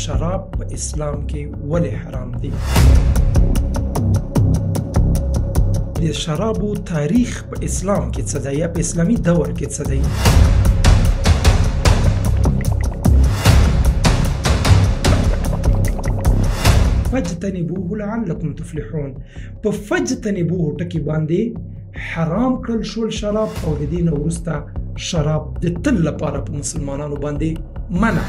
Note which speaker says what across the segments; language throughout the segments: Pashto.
Speaker 1: شراب په اسلام کې ولې حرام دي؟ د شرابو تاریخ په اسلام کې څه دی یا په اسلامي دور کې څه دی؟ فاجتنبوه لعلكم تفلحون. په فاجتنبوه ټکي باندې حرام کړل شول شراب، او د دې نه وروسته شراب د تل لپاره په مسلمانانو باندې منع.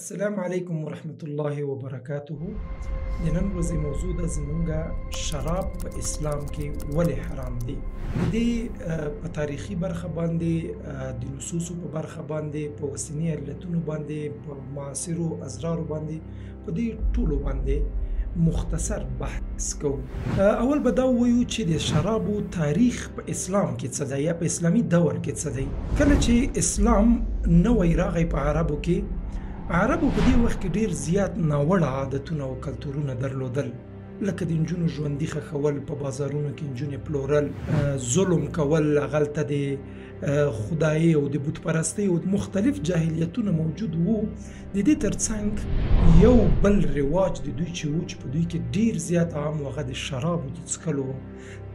Speaker 1: السلام علیکم ورحمت الله وبرکاته. د نن ورځې موضوع ده زمونږ شراب په اسلام کې ولې حرام دي. د دې په تاریخي برخه باندې، د نصوصو په برخه باندې، په اوسني علتونو باندې، په معاصرو اضرارو باندې، په دې ټولو باندې مختصر بحث کوو. اول به دا ووایو چې د شرابو تاریخ په اسلام کې څه دی یا په اسلامي دور کې څه دی. کله چې اسلام نوی راغی په عربو کې، عربو په دې وخت کې ډیر زیات ناوړه عادتونه او کلتورونه درلودل، لکه د نجونو ژوندي خښول، په بازارونو کې نجونې پلورل، ظلم کول، هغلته د خدای او د بت پرستۍ او مختلف جاهلیتونه موجود وو. د دې ترڅنګ یو بل رواج د دوی چې وو، چې په دوی کې ډیر زیات عام و، هغه د شرابو د څښلو و.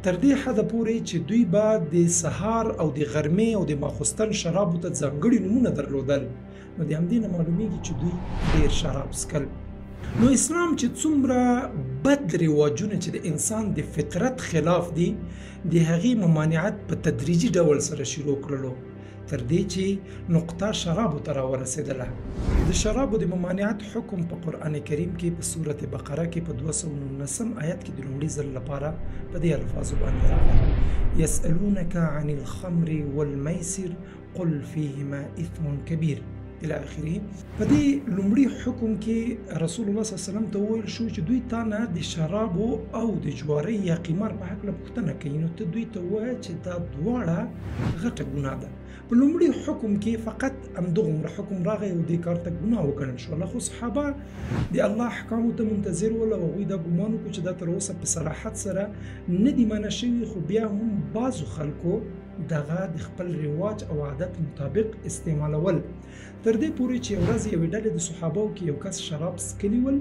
Speaker 1: تر دې حده پورې چې دوی به د سهار او د غرمې او د ماخوستن شرابو ته ځانګړي نومونه درلودل. نو د همدې نه معلومیږي چې دوی ډیر شراب څښل. نو اسلام چې څومره بد رواجونه چې د انسان د فطرت خلاف دي، د هغې ممانعت په تدریجي ډول سره شروع کړلو، تر دې چې نقطه شرابو ته راورسېدله. د شرابو د ممانعت حکم په قرآن کریم کې په سورت بقره کې په 219 آیت کې د لومړي ځل لپاره په دې الفاظو باندې راغی: یسألونک عن الخمر والمیسر قل فیهما اثم کبیر الى اخره. په دې لومړي حکم کې رسول الله صلی الله علیه وسلم ته وویل شو چې دوی تا نه د شرابو او د جوارۍ یا قمار په هکله پوښتنه کوي، نو ته دوی ته ووایه چې دا دواړه غټه ګناه ده. په لومړي حکم کې فقط همدغومره حکم راغی او دې کار ته ګناه وګڼل شوله. خو صحابه د الله احکامو ته منتظر ول او هغوی دا ګمان وکړو چې دا تر اوسه په صراحت سره نه دي منع شوي، خو بیا هم بعضو خلکو دغه د خپل رواج او عادت مطابق استعمالول. تر دې پورې چې ورځ یوې ډلې د صحابو کې یو کس شراب څکلي ول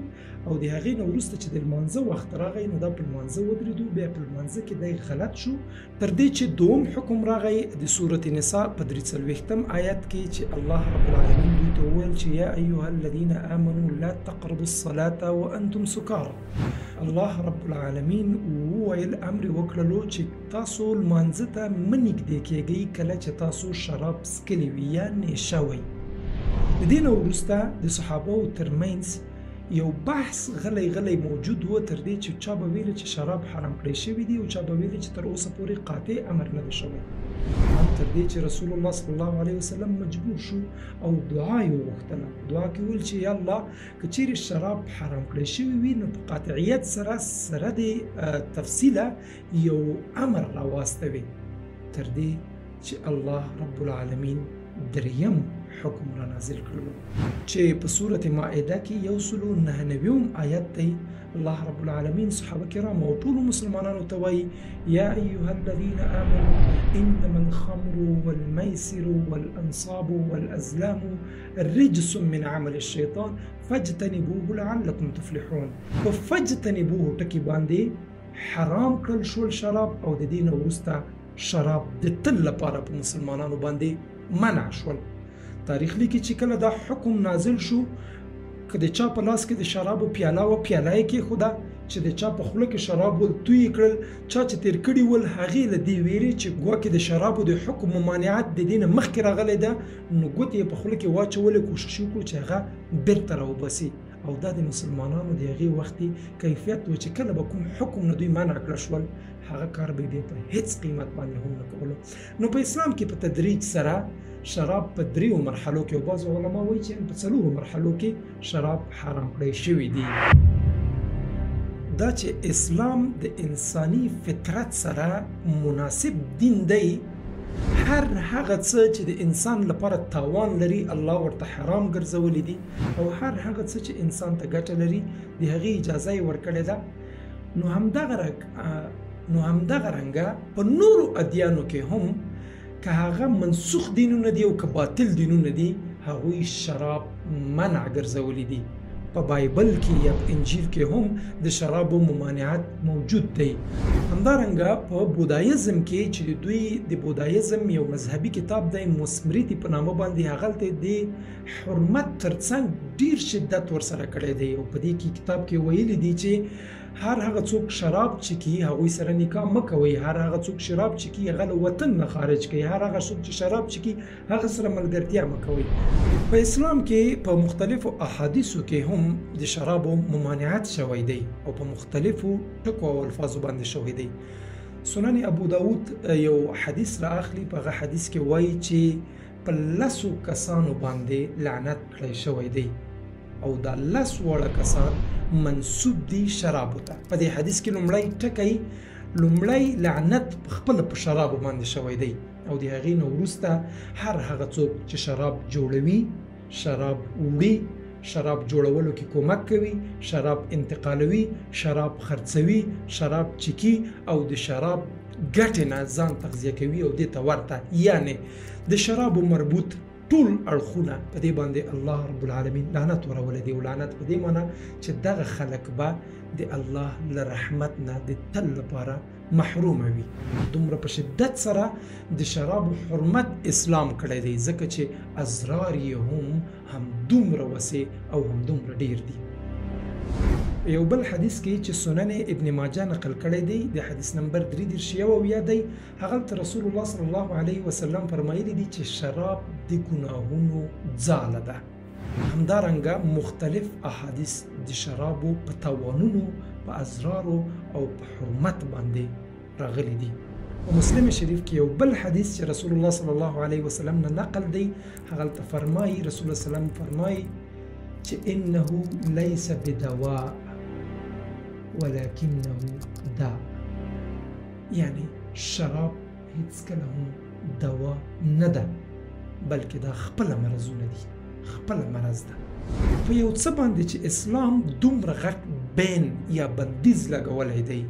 Speaker 1: او د هغې نه وروسته چې د لمانځه وخت راغی، نو دا په لمانځه ودرېدو، بیا په لمانځه کې دی غلط شو، تر دې چې دوم حکم راغی د سورة نساء په 43 آیت کې چې الله رب العالمین دوی ته وویل چې یا ایها الذین آمنوا لا تقربوا الصلاة وانتم سکارى. الله رب العالمین وویل، امر وکړلو چې تاسو لمانځه ته مه نږدې کېږئ کله چې تاسو شراب څکلي وي یا نیشه وئ. د دې نه وروسته د صحابو ترمنځ یو بحث غلی غلی موجود و، تر دې چې چا به ویل چې شراب حرام کړی شوي دي او چا به ویل چې تر اوسه پورې قاطع امر نه دی شوی. هم تر دې چې رسول الله صلی الله علیه وسلم مجبور شو او دعا یې وغوښتله. دعا کې وویل چې یا الله، که چیرې شراب حرام کړی شوي وي نو په قاطعیت سره سره دې تفصیله یو امر راواستوي. تر دې چې الله رب العالمین دریم حکم را نازل کړلو چې په سورة مائده کې 199 آیت دی. الله رب العالمین صحابه کرام او ټولو مسلمانانو ته وایي: یا ایها الذین آمنوا انما الخمر والمیسر والانصاب والازلام رجس من عمل الشیطان فاجتنبوه لعلکم تفلحون. په فاجتنبوه ټکي باندې حرام کړل شول شراب، او د دې نه وروسته شراب د تل لپاره په مسلمانانو باندې منع شول. تاریخ لیکي چې کله دا حکم نازل شو، که د چا په لاس کې د شرابو پیاله وه، پیاله یې کېښوده، چې د چا په خوله کې شراب ول توی یې کړل، چا چې تېر کړي ول هغې له دې ویرې چې ګواکې د شرابو د حکم ممانعت د دې نه مخکې راغلی ده، نو ګوتې یې په خوله کې واچولې، کوشش یې وکړو چې هغه بیرته راوباسي. او دا د مسلمانانو د هغې وختې کیفیت و چې کله به کوم حکم نه دوی منع کړه شول، هغه کار به بیا په هیڅ قیمت باندې هم نه کولو. نو په اسلام کې په تدریج سره شراب په دریو مرحلو کې، او بعضو علما وایي چې په 4 مرحلو کې شراب حرام کړی شوي دي. دا چې اسلام د انساني فطرت سره مناسب دین دی، هر هغه څه چې د انسان لپاره تاوان لري الله ورته حرام ګرځولي دي، او هر هغه څه چې انسان ته ګټه لري د هغې اجازه یې ورکړې ده. نو همدغه نو همدغه رنګه په نورو ادیانو کې هم که هغه منسوخ دینونه دي او که باطل دینونه دي، هغوی شراب منع ګرځولي دي. په بایبل کې یا په انجیل کې هم د شرابو ممانعت موجود دی. همدارنګه په بودایزم کې چې د دوی د بودایزم یو مذهبي کتاب دی، مسمریتي په نامه باندې، هغلته د حرمت ترڅنګ ډیر شدت ورسره کړی دی او په دې کې کتاب کې ویلي دي چې هر هغه څوک شراب چکي هغوی سره نکاح مه کوئ، هر هغه څوک شراب چکي هغه له وطن نه خارج کوي، هر هغه څوک چې شراب چکي هغه سره ملګرتیا مه کوئ. په اسلام کې په مختلفو احادیثو کې هم د شرابو ممانعت شوی دی او په مختلفو ټکو او الفاظو باندې شوی دی. سنن ابو داود یو حدیث را اخلي، په هغه حدیث کې وایي چې په 10 کسانو باندې لعنت کړی شوی دی او دا 10 واړه کسان منسوب دي شرابو ته. په دې حدیث کې لومړی ټکی، لومړی لعنت خپل په شرابو باندې شوی دی او د هغې نه وروسته هر هغه څوک چې شراب جوړوي، شراب وړي، شراب جوړولو کې کومک کوي، شراب انتقالوي، شراب خرڅوي، شراب چکي او د شراب ګټې نه ځان تغذیه کوي او دې ته ورته، یعنې د شرابو مربوط ټول اړخونه په دې باندې الله رب العالمین لعنت ورولی دی. او لعنت په دې معنی چې دغه خلک به د الله له رحمت نه د تل لپاره محروم وي. دومره په شدت سره د شرابو حرمت اسلام کړی دی، ځکه چې اضرار یې هم دومره وسیع او هم دومره ډیر دي. یو بل حدیث کې چې سنن ابن ماجه نقل کړی دی، د حدیث نمبر 33 دی، هغلته رسول الله صلی الله علیه وسلم فرمایلی دي چې شراب د ګناهونو ځاله ده. همدارنګه مختلف احادیث د شرابو په تاوانونو، په اضرارو او په حرمت باندې راغلي دي. په مسلم شریف کې یو بل حدیث چې رسول الله صلی الله علیه وسلم نه نقل دی، هغلته فرمایي، رسول الله صلی الله علیه وسلم فرمایي چې انه لیس بدواء ولكنه داء، یعنی شراب هیڅکله هم دوا نه ده، بلکې دا خپله مرضونه دي، خپله مرض ده. په یو څه باندې چې اسلام دومره غټ بین یا بندیز لګولی دی،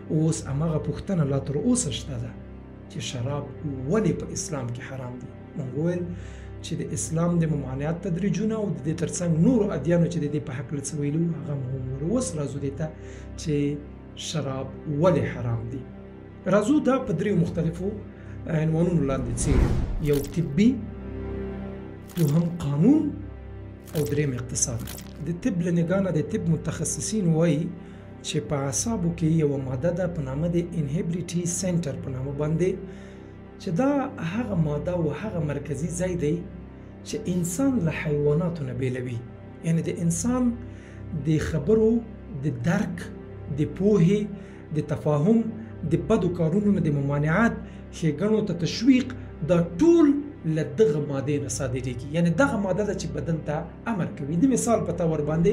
Speaker 1: اوس هماغه پوښتنه لا تر اوسه شته ده چې شراب ولې په اسلام کې حرام دي. موږ وویل چې د اسلام د ممانعت تدریجونه او د دې ترڅنګ نورو ادیانو چې د دې په هکله څه ویلي وو هغه مو هم وویل. اوس راځو دې ته چې شراب ولې حرام دي. راځو دا په دریو مختلفو عنوانونو لاندې څېړو، یو طبي، دوهم قانون او دریم اقتصاد. د طب له نګاه نه د طب متخصصین وایي چې په اعصابو کې یوه ماده ده په نامه د inhibitory center په نامه باندې، چې دا هغه ماده او هغه مرکزي ځای دی چې انسان له حیواناتو نه بیلوي، یعنی د انسان د خبرو د درک، د پوهې، د تفاهم، د بدو کارونو نه د ممانعت، ښېګڼو ته تشویق، دا ټول له دغه مادې نه صادرېږي. یعنی دغه ماده ده چې بدن ته امر کوي. د مثال په تور باندې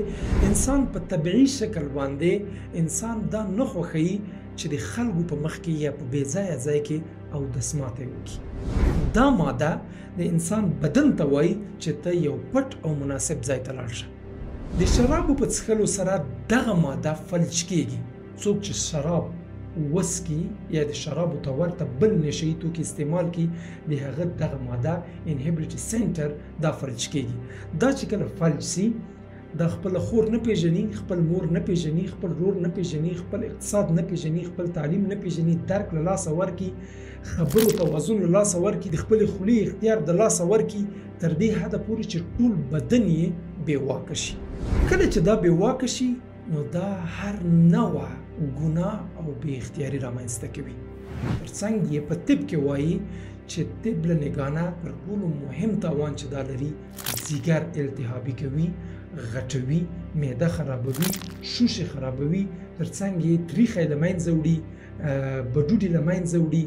Speaker 1: انسان په طبیعي شکل باندې انسان دا نه خوښوي چې د خلکو په مخ کې یا په بې ځایه ځای کې او دسماتی وکړي. دا ماده د انسان بدن ته وایي چې ته یو پټ او مناسب ځای ته لاړ شه. د شرابو په څښلو سره دغه ماده فلج کیږي. څوک چې شراب وڅکي یا د شرابو ته ورته بل نشه یي توکي استعمال کړي، د هغه دغه ماده inhibitory center دا فلج کیږي. دا چې کله فلج سي، دا خپل خور نه پیژني، خپل مور نه پیژني، خپل رور نه پیژني، خپل اقتصاد نه پیژني، خپل تعلیم نه پیژني، درک له لاسه ورکي، خبرو توازن له لاسه ورکي، د خپلې خولې اختیار د لاسه ورکي، تر دې حده پورې چې ټول بدن یې بې واکه شي. کله چې دا بې واکه شي، نو دا هر نوع ګناه او بې اختیاري رامنځته کوي. ترڅنګ یې په طب کې وایي چې طب له نګاه نه تر ټولو مهم تاوان چې دا لري، ځیګر التهابي کوي، غټوي، معده خرابوي، شوشې خرابوي، ترڅنګ یې تریخی له منځه وړي، بډوډي له منځه وړي،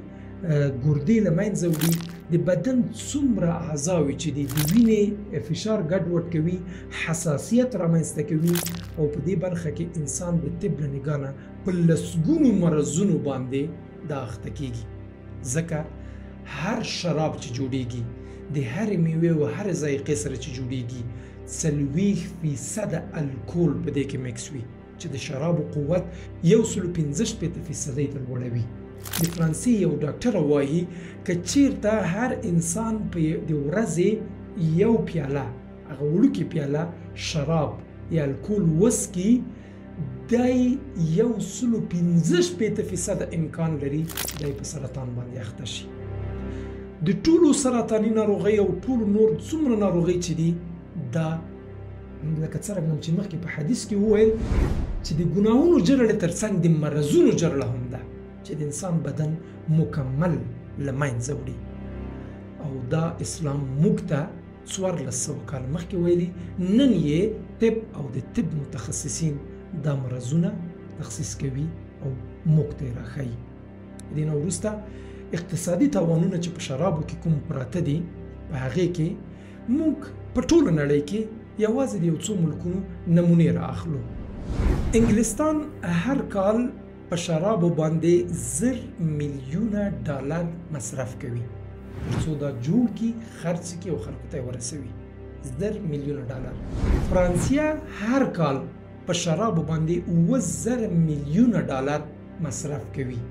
Speaker 1: ګردې له منځه وړي، د بدن څومره اعضاوې چې دي د وینې فشار ګډوډ کوي، حساسیت رامنځته کوي، او په دې برخه کې انسان د طب له نګاه نه په لسګونو مرضونو باندې دا اخته کیږي. ځکه هر شراب چې جوړیږي، د هرې میوې او هرې ذایقې سره چې جوړیږي، 40% الکول په دې کې mix وي. چې د شرابو قوت 165% ته لوړوي. د فرانسې یو ډاکټر وایي که چیرته هر انسان په د ورځې یو پیاله، هغه وړوکې پیاله شراب یا الکول وڅکي، دی 165% امکان لري چې دی په سرطان باندې اخته شي. د ټولو سرطاني ناروغۍ او ټولو نور څومره ناروغۍ چې دي، دا لکه څرنګه چې مخکې په حدیث کې وویل چې د ګناهونو جرړې ترڅنګ د مرضونو جرړه هم ده چې د انسان بدن مکمل له منځه وړي. او دا اسلام موږ ته 1400 کاله مخکې ویلي، نن یې طب او د طب متخصصین دا مرضونه تخصیص کوي او موږ ته یې راښیي. دې نه وروسته اقتصادي تاوانونه چې په شرابو کې کوم پراته دي، په هغې کې موږ په ټوله نړۍ کې یوازې د یو څو ملکونو نمونې را اخلو. انګلستان هر کال په شرابو باندې 1000 میلیونه ډالر مصرف کوي ترڅو دا جوړ کړي، خرڅ کړي او خلکو ته یې ورسوي. 1000 میلیونه ډالر. فرانسیه هر کال په شرابو باندې 7000 میلیونه ډالر مصرف کوي.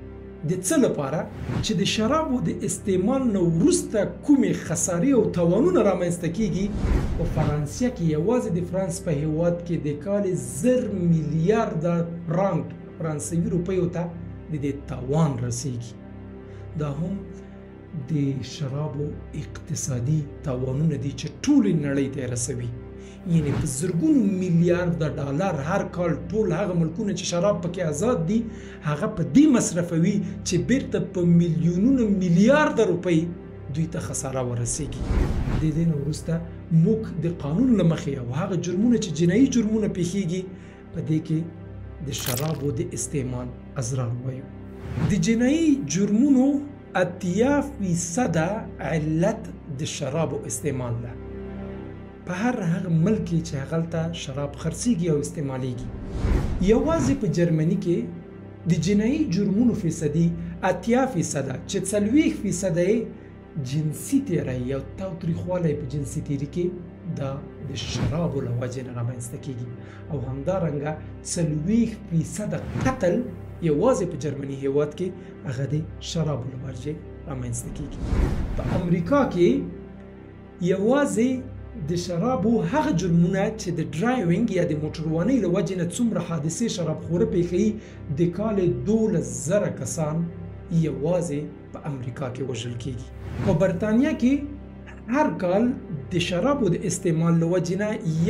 Speaker 1: د څه لپاره؟ چې د شرابو د استعمال نه وروسته کومې خسارې او تاوانونه رامنځته کیږي، په فرانسیه کې یوازې د فرانس په هیواد کې د کال 1000 میلیارده فرانک فرانسوي روپیو ته د دې تاوان رسیږي. دا هم د شرابو اقتصادي تاوانونه دي چې ټولې نړۍ ته رسوي. یعنی په زرګونو میلیارده ډالر هر کال ټول هغه ملکونه چې شراب پکې آزاد دي هغه په دې مصرفوي چې بیرته په میلیونونو میلیارده روپۍ دوی ته خساره ورسیږي. د دې نه وروسته موږ د قانون له مخې او هغه جرمونه چې جنایي جرمونه پیښیږي په دې کې د شرابو د استعمال اضرار وایو. د جنایي جرمونو 80% علت د شرابو استعمال ده. په هر هغه ملک کې چې هغلته شراب خرڅیږي او استعمالیږي. یوازې په جرمني کې د جنایي جرمونو فیصدي 80% چې 40% یې جنسي تیری یا تاوتریخوالی په جنسي تیري کې دا د شرابو له وجې نه رامنځته کیږي، او همدارنګه 40% قتل یوازې په جرمني هیواد کې هغه د شرابو له وجې رامنځته کیږي. په امریکا کې یوازې د شرابو هغه جرمونه چې د driving یا د موټروانۍ له وجې نه څومره حادثې شرابخوره پیښوي، د کال 12,000 کسان یوازې په امریکا کې وژل کیږي. په برتانیا کې هر کال د شرابو د استعمال له وجې نه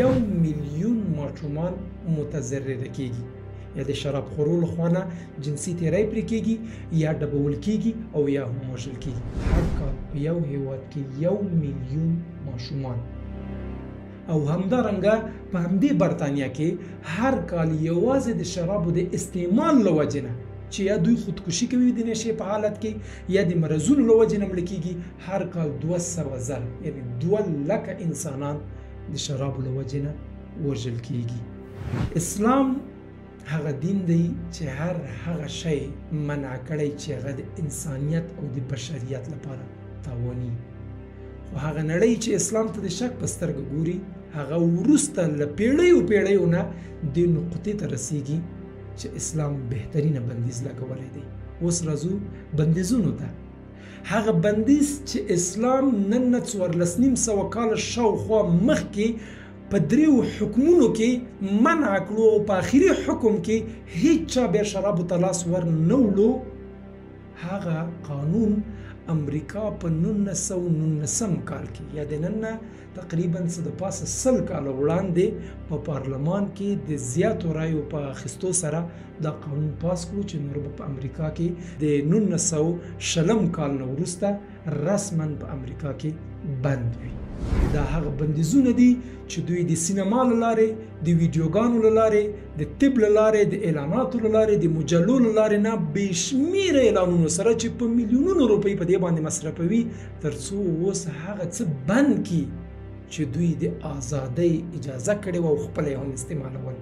Speaker 1: 1 میلیون ماشومان متضرره کیږي، یا د شراب خورو له خوا نه جنسي تیری پرې کیږي، یا ډبول کیږي او یا هم وژل کیږي. هر کال په یو هیواد کې 1 میلیون ماشومان. او همدارنګه په همدې برتانیا کې هر کال یوازې د شرابو د استعمال له وجې نه چې یا دوی خودکشي کوي د نشې په حالت کې یا د مرضونو له وجې نه مړه کیږي، هر کال 200,000 یعنی 2 لکه انسانان د شرابو له وجې نه وژل کیږي. اسلام هغه دین دی چې هر هغه شی منع کړی چې هغه د انسانیت او د بشریت لپاره تاواني. خو هغه نړۍ چې اسلام ته د شک په سترګه ګوري، هغه وروسته له پیړیو پیړیو نه دې نقطې ته رسیږي چې اسلام بهترینه بندیز لګولی دی. اوس راځو بندیزونو ته. هغه بندیز چې اسلام نن نه 1450 کاله شاوخوا مخکې په دریو حکمونو کې منع کړو او په اخري حکم کې هیچا بیا شرابو ته لاس ور نه وړو، هغه قانون امریکا په 1919 کال کې یا د نن نه تقریبا څه د پاسه 100 کاله وړاندې په پارلمان کې د زیاتو رایو په اخیستو سره دا قانون پاس کړو چې نور به په امریکا کې د 1920 کال نه وروسته رسما په امریکا کې بند وي. دا هغه بندیزونه دي چې دوی د سینما له لارې، د ویډیوګانو له لارې، د طب له لارې، د اعلاناتو له لارې، د مجلو له لارې نه بې شمېره اعلانونو سره چې په میلیونونو روپۍ په دې باندې مصرفوي ترڅو اوس هغه څه بند کړي چې دوی د ازادۍ اجازه کړې وه او خپله یې هم استعمالول.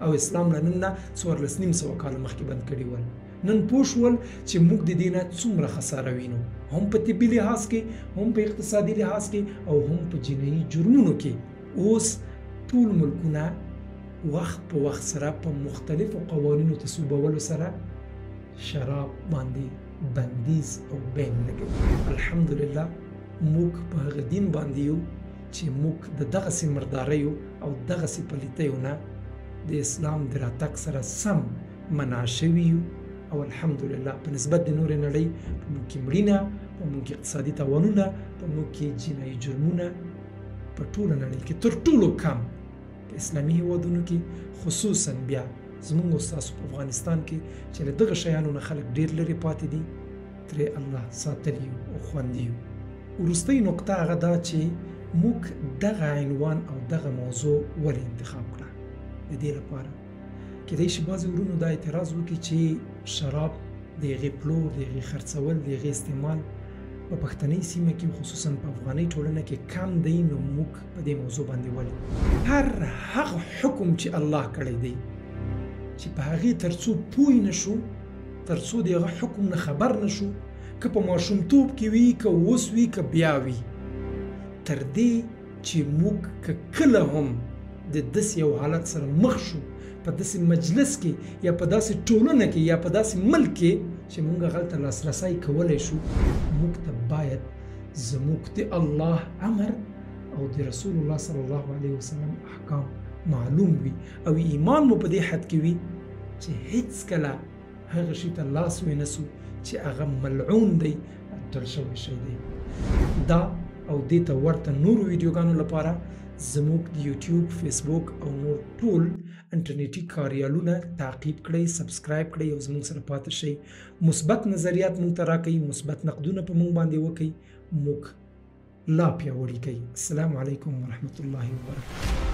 Speaker 1: او اسلام له نن نه 1450 کاله مخکې بند کړي ول. نن پوه شول چې موږ د دې نه څومره خساره وینو، هم په طبي لحاظ کې، هم په اقتصادي لحاظ کې، او هم په جنایي جرمونو کې. اوس ټول ملکونه وخت په وخت سره په مختلفو قوانینو تصویبولو سره شراب باندې بندیز او بین لګوي. الحمدلله موږ په هغه دین باندې یو چې موږ د دغسې مرداریو او دغسې پلیتیو نه د اسلام د راتګ سره سم منع شوي یو او الحمدلله په نسبت د نورې نړۍ په موږ کې مړینه، په موږ کې اقتصادي تاوانونه، په موږ کې جنایي جرمونه په ټوله نړۍ کې تر ټولو کم په اسلامي هیوادونو کې، خصوصا بیا زموږ او ستاسو په افغانستان کې چې له دغه شیانو نه خلک ډېر لرې پاتې دي، ترې الله ساتلی یو او خوندي یو. وروستۍ نقطه هغه دا چې موږ دغه عنوان او دغه موضوع ولې انتخاب کړه؟ د دې لپاره کېدای شي بعضې ورونو دا اعتراض وکړي چې شراب د هغې پلور، د هغې خرڅول، د هغې استعمال په پښتنۍ سیمه کې خصوصا په افغانۍ ټولنه کې کم دی، نو موږ په دې موضوع باندې ولې هر هغه حکم چې الله کړی دی چې په هغې ترڅو پوه نه شو، ترڅو د هغه حکم نه خبر نه شو، که په ماشومتوب کې وي، که اوس وي، که بیا وي، تر دې چې موږ که کله هم د داسې یو حالت سره مخ شو، په داسې مجلس کې یا په داسې ټولنه کې یا په داسې ملک کې چې موږ هلته لاسرسی کولی شو، موږ ته باید زموږ د الله امر او د رسول الله صلی الله علیه وسلم احکام معلوم وي او ایمان مو په دې حد کې وي چې هیڅکله هغه شي ته لاس ونسو چې هغه ملعون دی، رټل شوی شی دی. دا او دې ته ورته نورو ویډیوګانو لپاره زموږ د یوټیوب، فیسبوک او نور ټول انټرنیټي کاریالونه تعقیب کړئ، subscribe کړئ او زموږ سره پاتې شئ. مثبت نظریات موږ ته راکړئ، مثبت نقدونه په موږ باندې وکړئ، موږ لا پیاوړي کوي. السلام علیکم ورحمت الله وبرکاته.